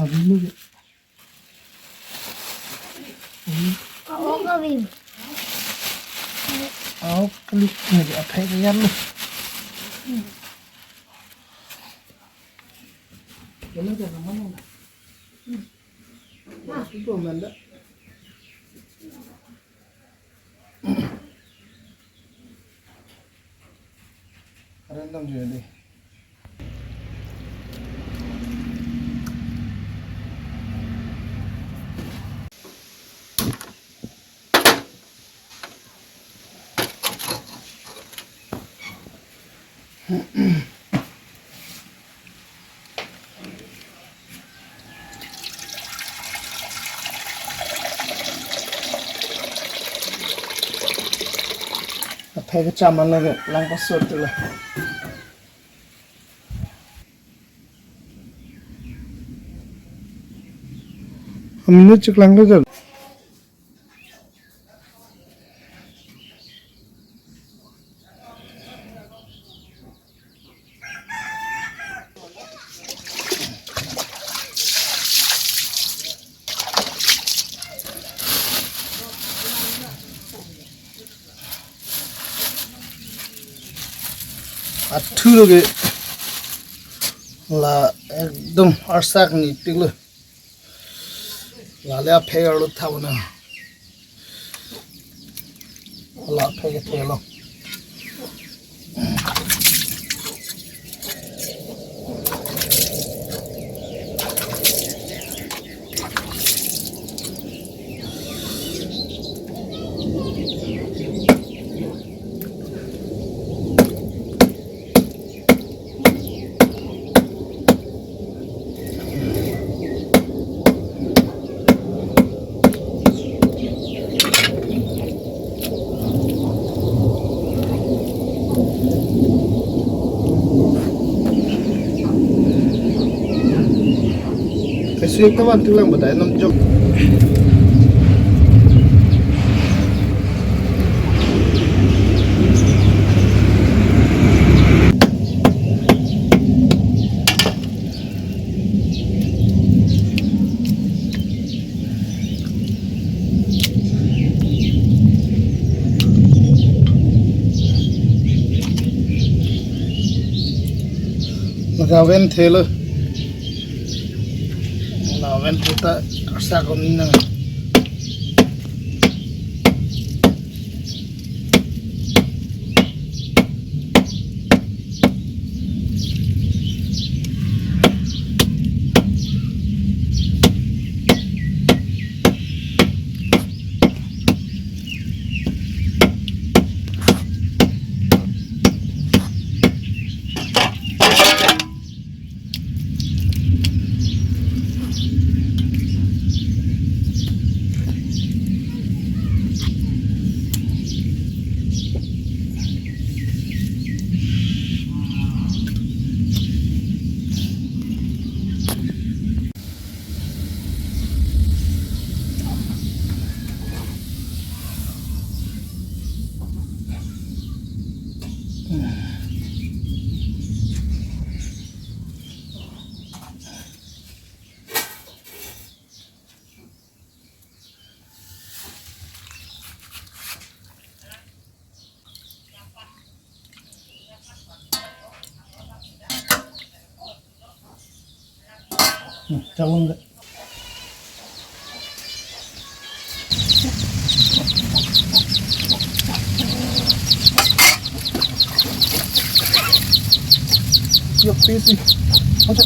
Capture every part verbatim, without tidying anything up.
Avi lu ke. Avi. Avi. Avi klik ne ke aphek yan lu. Kena ke nama na. Masih komen dah. Rendam juga deh. Aphek kecham an lake lang pasot tu la. Minute chiklang tu jal. Athu lo ke la ekdom arsak ni tik lo. Lale aphek arlo thauna. La aphek kethe lo. Kasi yung kawan tulang ba tayo ng joke. Laga ven thelo. La ven theta arsa ko ni nang. Hmm, chalong deh. Yuk, pisi. Acha.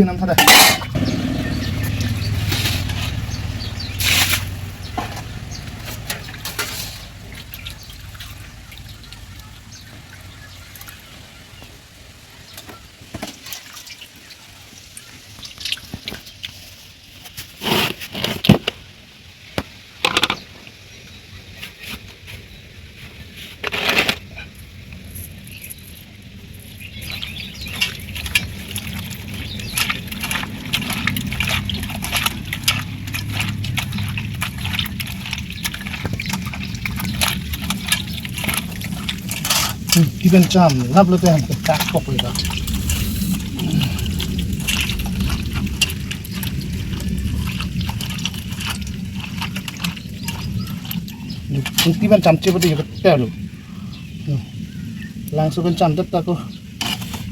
Nam thada. Ingti pen cham lap lote han ke tak pok le ta. Ingti pen cham che pati ke ta lo. Langso pen cham ta ko.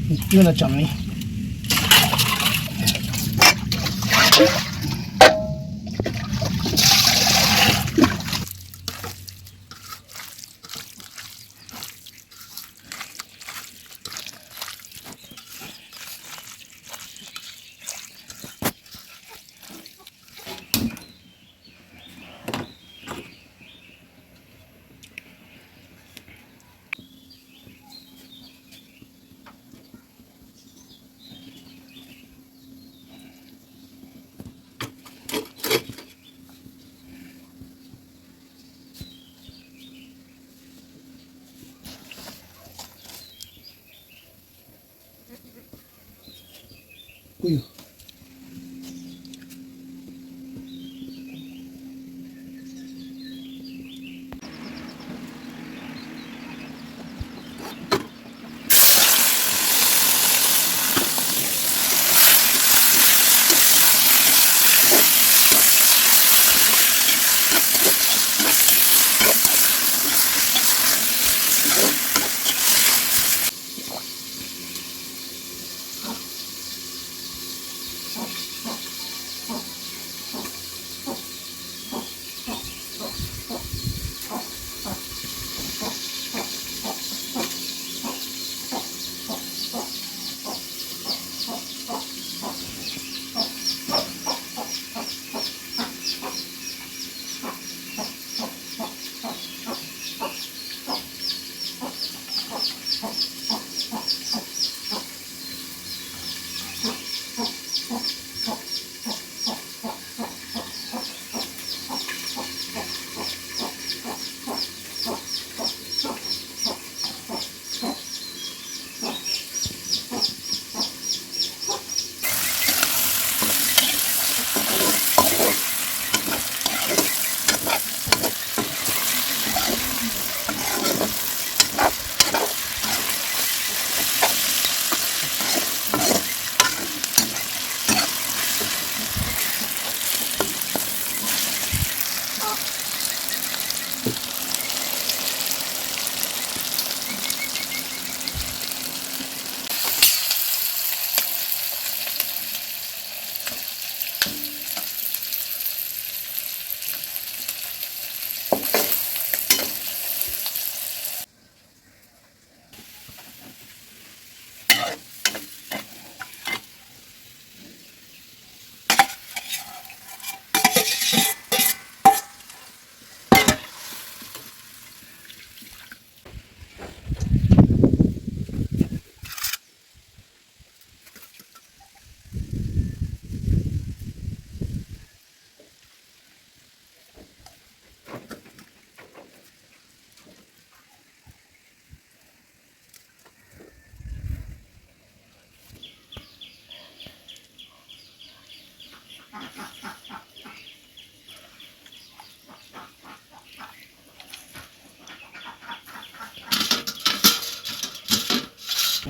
Ingti pen cham ni. Uyo.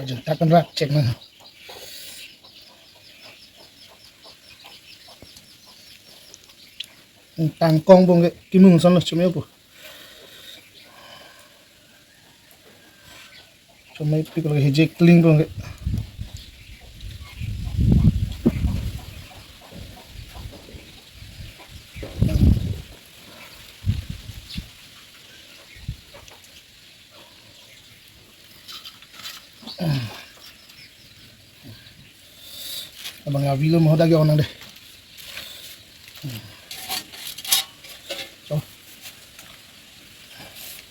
Jeng takan rak cek na. Tangkong bong ke kimung son lo chumeo po. Chomai pik lagi hijik teling pun ke. Abang Ya, vilo mo dak yo nang de. So.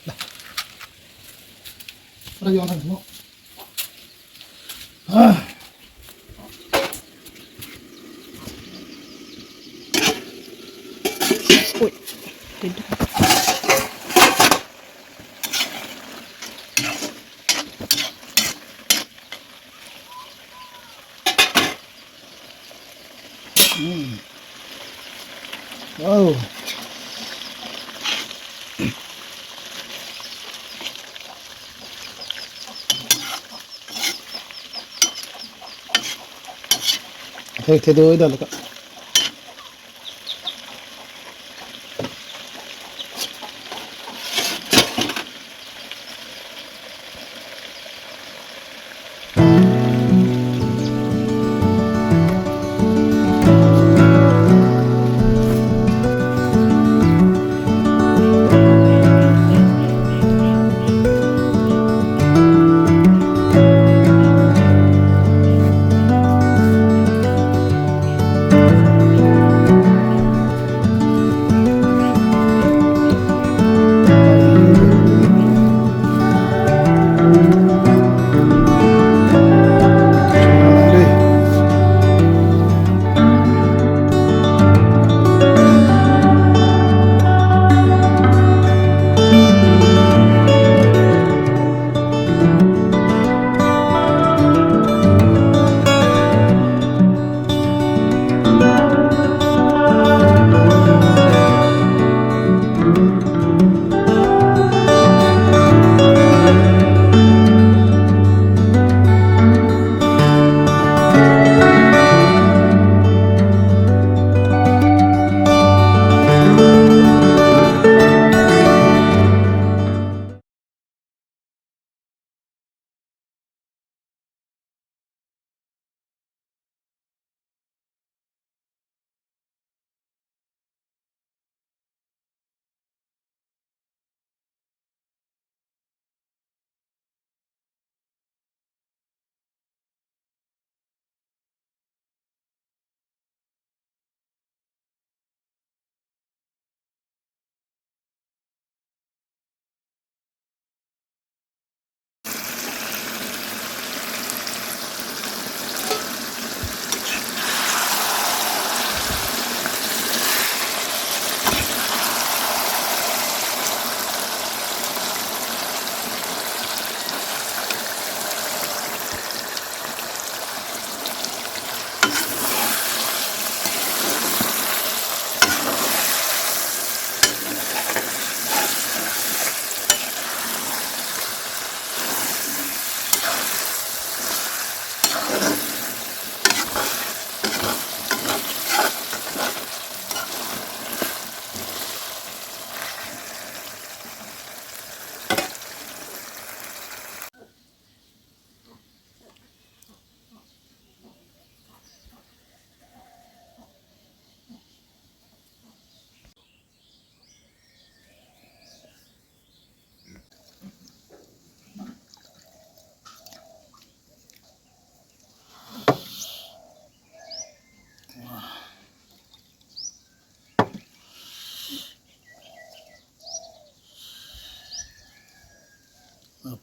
Lah. Dak yo nang mo. Ah. Ui. Hmm. Wow. Thek thek do ida leka.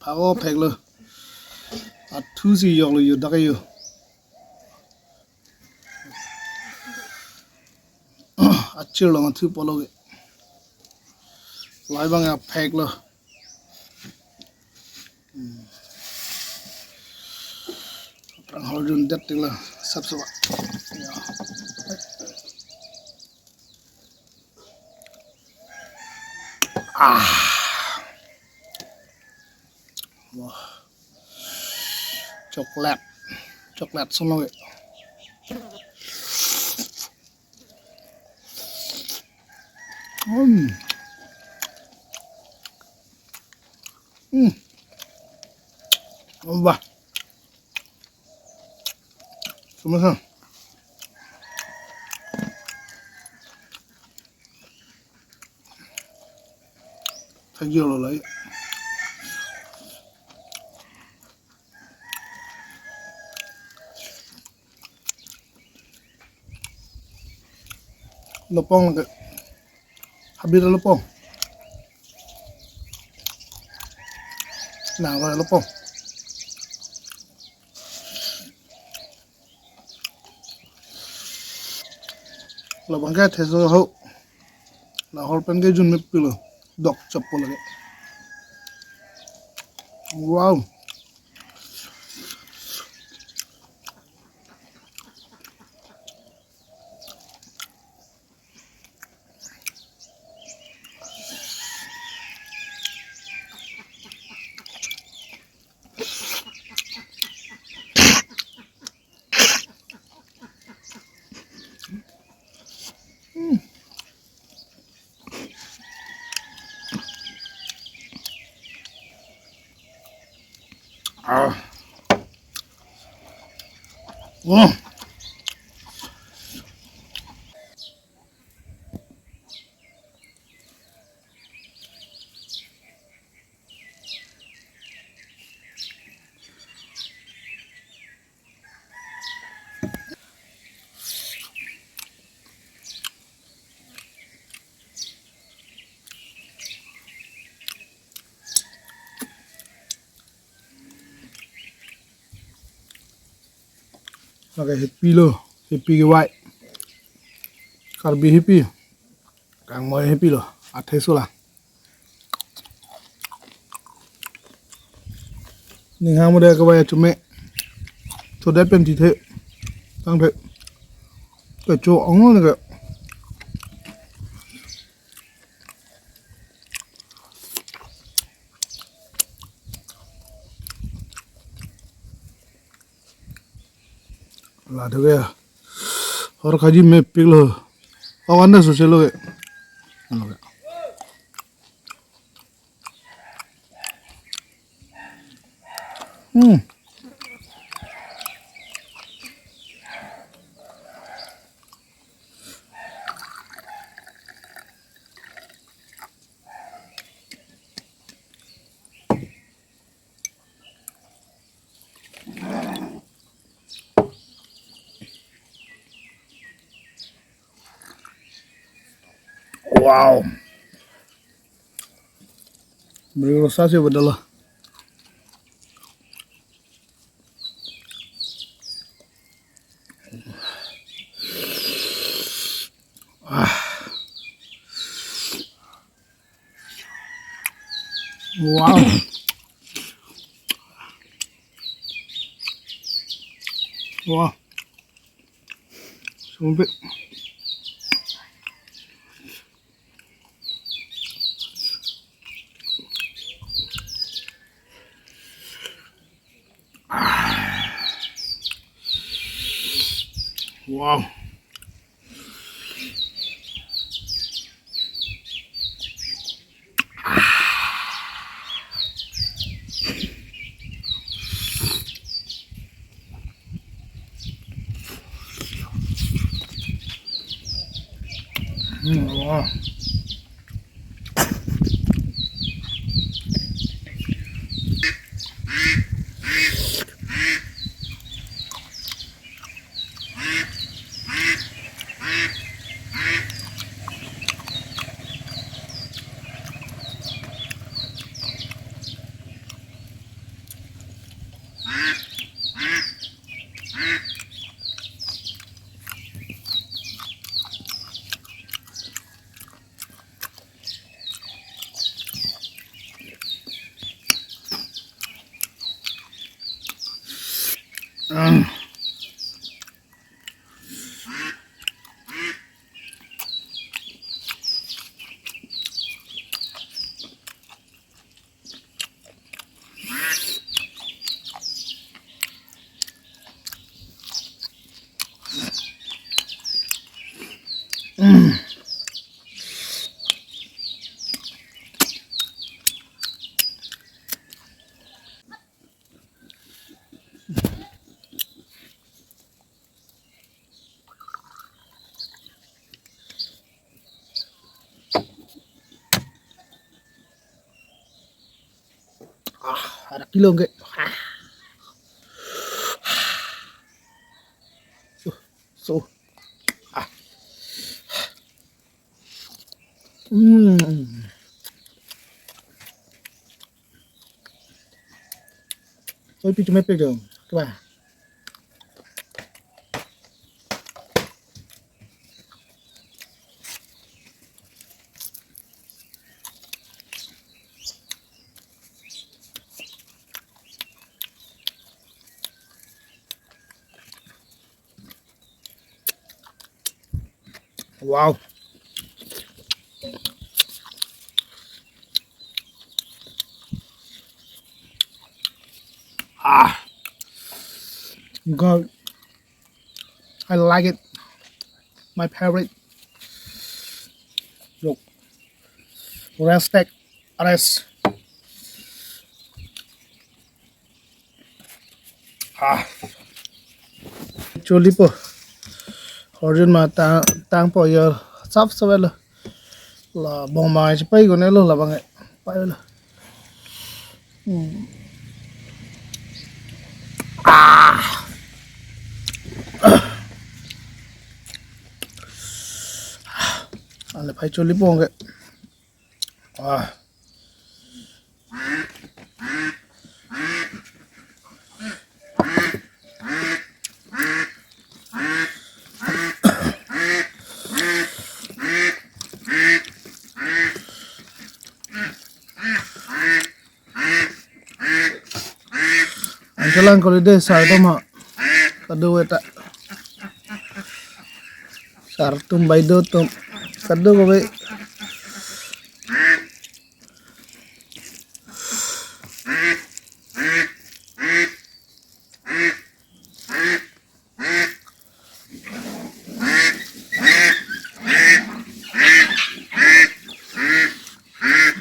Phak-o pheklo. Athu si yoklo yo dak yo. Achir long athu polo ke. Lai abang ya pheklo. Hmm. Aphrang hor jun det tik lo. Sap sap. Ya. Ah. Wah. Chocolate. Chocolate solo. Hmm. Hmm. Wah. Sama-sama. Thank you, Lola. Lopong lake. Habit lopong. Nang roi lopong. Labang ke theso ho. Lahor pen ke jun mepik lo. Dok chappo lake. Wow. Ah. Mm. Lake hepi lo, hepi kevai. Karbi hepi. Kangmoi hepi lo, athe sula. Ning hang mode kevai achume. Chodet pen tithe. Tangthe. Kecho ong lo ne ke. Ladak ke. Hor kaji mepik lo. Awan dah sose lo ke. Ano ke. Hmm. Wow. Beri rasa sih padahal. Ah. Wow. Wah. Sumpit. Wow. Hmm, wow. Ah, ada kilo ke. Ah. So, so. Ah. Hmm. Oi, pi chumepik dong. Coba. Wow. Ah. God. I like it. My favorite. Look. Rest tech. Rest. Ah. Cholipo. Arjun ma ta-, tangpo yo. Sap sap lo. La bong ma chepai ko ne lo labang e. Pai lo. Hmm. Ah. Ale pai cholipo ke. Ah. Anchalang kori de sar atum ha. Kadokave ta. Sar atum, baideo atum. Kadokave.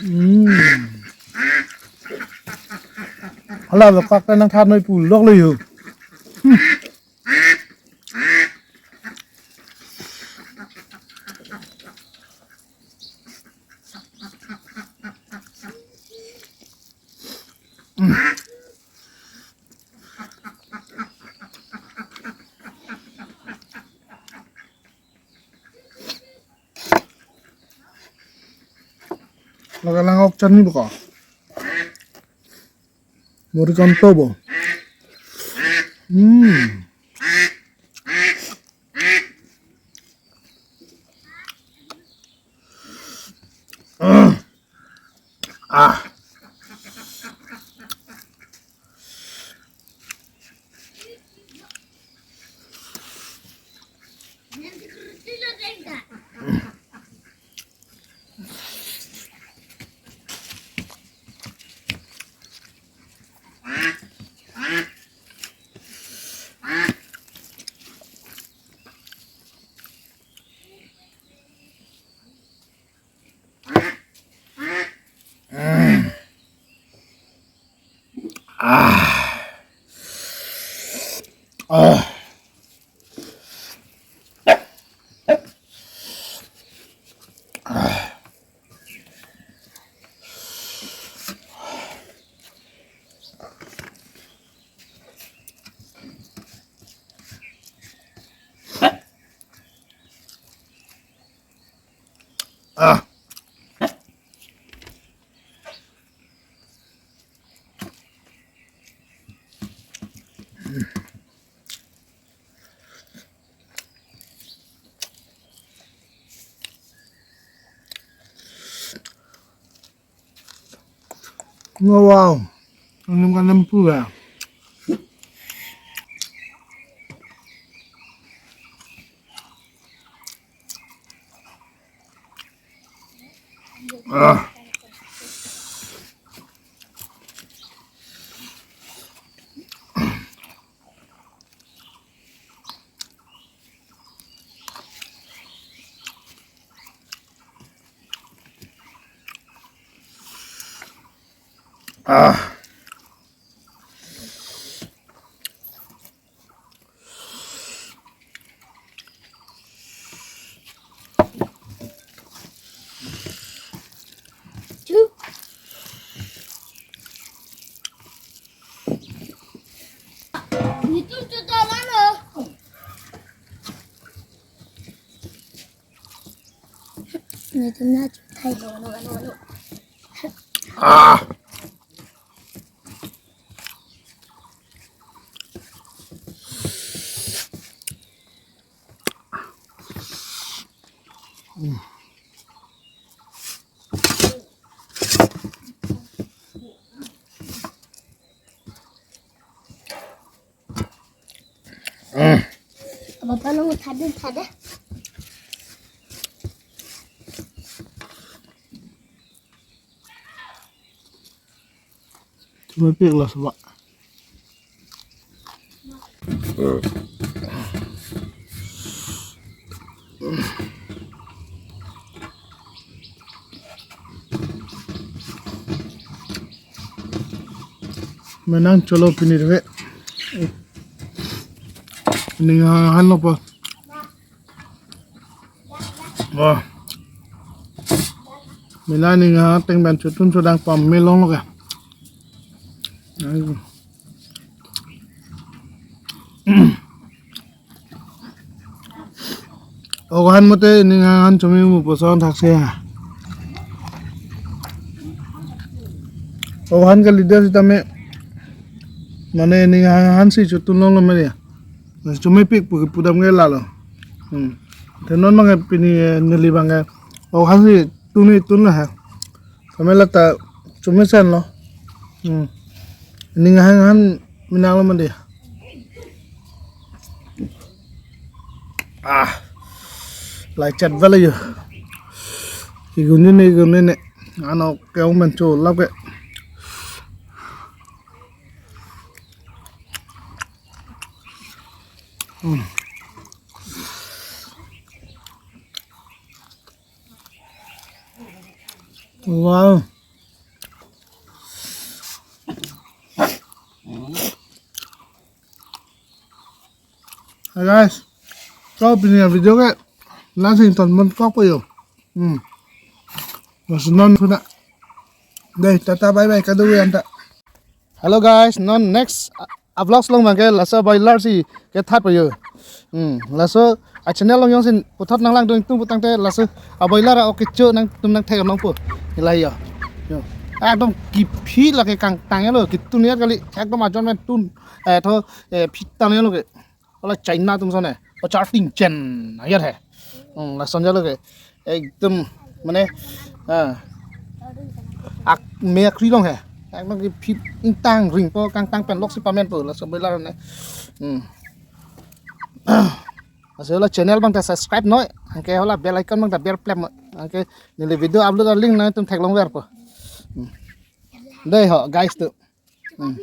Hmm. Hala lo kak ta nangthan noi pu lok lo yo. Hmm. Lake lang ok chutney bo ko. Muri kanto bo. Hmm. Ah. Ah. Ah. Ah. Wow. Anem kanem pu ya. Ah. Ah. Netum na Ah. Papa, nang uthade, uthade. Cuma pik lah sebab. Menang cholo pinir ve. Ning hang han lo po. Wah. Mila ning hang teng ban chotun chodang pam melong lo ka. Ai. Ohan mote ning hang han chumi mu poson thak se ha. Ohan ka leader sitame mane ning hang han si chotun long lo mane. Chumi pik pu pudam ke lalo. Hmm. Te non bang ke pini, eh, neli bang ke. Ohan si tuni tun la ha. Kami lata chumi sen lo. Hmm. Ning hang han menang lo mandi. Ah. Lai chat vela yo. Igun ni, igun ni. Ano ke ong mencho lap ke. Hmm. Wow. Hi guys. Kau punya video ke langsung tonton kok po yo. Hmm. Mas non sudah. Deh, tata bye bye kadu yang tak. Hello guys, non next a, a vlogs along bang ke laso boiler si kethat po yo. Hmm, laso a channel along jongsi puthot nanglang dun tung putangte laso a boiler a oke cho nangtum nangthek nangpo. Ila yo. Yo. Ekdom kephi lake kangtang lo, ketun ya kali, ekdom ajon men tun. Eh, tho, eh, phit tang lo ke. Ola China atum sone. O charting chen ayar he. Hmm, lason jalo ke. Ekdom mane, ah, ak me akri long he. Ekdom kephi ingtang ring po kangtang pen lok si pamen po laso boiler ne. Hmm. Laso la channel bang ta subscribe noi. Anke hola bell icon bang ta ber plem noi. Anke neli video upload a link nangtum theklong ver po. Hmm. Dei ho guys tu. Hmm.